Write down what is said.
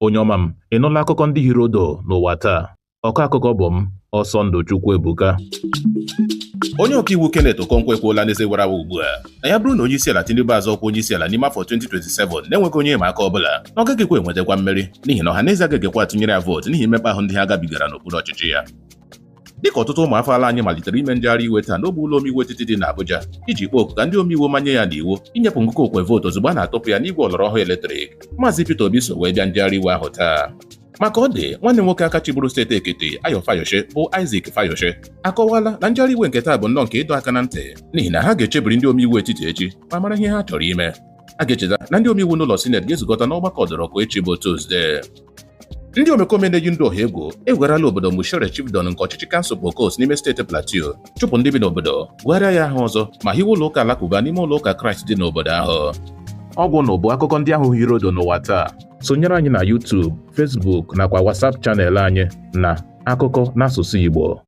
Onye ọma m, ị nụla akụkọ ndị hiri odo n'ụwa taa? Ọkọ akụkọ bụ m, Ọsọndụ Chukwuebuka. Onye ọkaiwu Kenneth Okonkwo ekwuola n'eze wara awa ugbu a na ya bụrụ na onyeisiala Tinubu azọ ọkwa onyeisiala n'ime afọ 2027 na-enweghị onye ịma aka ọbụla, na ọ gaghịkwa enwetakwa mmeri, n'ihi na ọhaneze agaghịkwa atụnyere ya vootu n'ihi mmekpa ahụ ndị ha gabigara n'okpuru ọchịchị ya. Dịka ọtụtụ ụmụ afọ ala anyị malitere ime njegharị iwe taa n'ogbe ụlọ omeiwu etiti dị n'Abuja iji kpọọ oku ka ndị omeiwu manye ya n'iwu inyepụ ngụkọ okwe vootu ozugbo a na-atụpụ ya n'igwe ọlọrọ ọhụụ eletrik, Maazị Peter Obi so wee bịa njegharị iwe ahụ taa. Maka ọ dị, nwanne nwoke aka chịburu steeti Ekiti, Ayo Fayose, bụ Isaac Fayose, akọwala na njegharị iwe nke taa bụ nnọọ nke ịdọ aka na ntị, n'ihi na ha ga-echebiri ndị omeiwu etiti echi ma mara ihe ha chọrọ ime. A ga-echeta na ndị omeiwu n'ụlọ sineti ga-ezukọta n'ọgbakọ ọdọrọkọ echi bụ Tuzdee. Ndị omekome na-eyi ndụ ọha egwu ewegharala obodo Mushere Chiefdom nke ọchịchị kansụl Bokos n'ime steeti Plateau, chụpụ ndị bi n'obodo, gụgharịa ya aha ọzọ ma hiwe ụlọ ụka alakụba n'ime ụlọ ụka Kraịst dị n'obodo ahụ. Ọgwụ na bụ akụkọ ndị ahụ hiri odo n'ụwa taa. Sonyere anyị na YouTube, Facebook nakwa WhatsApp channel anyị na Akụkọ n'asụsụ Igbo.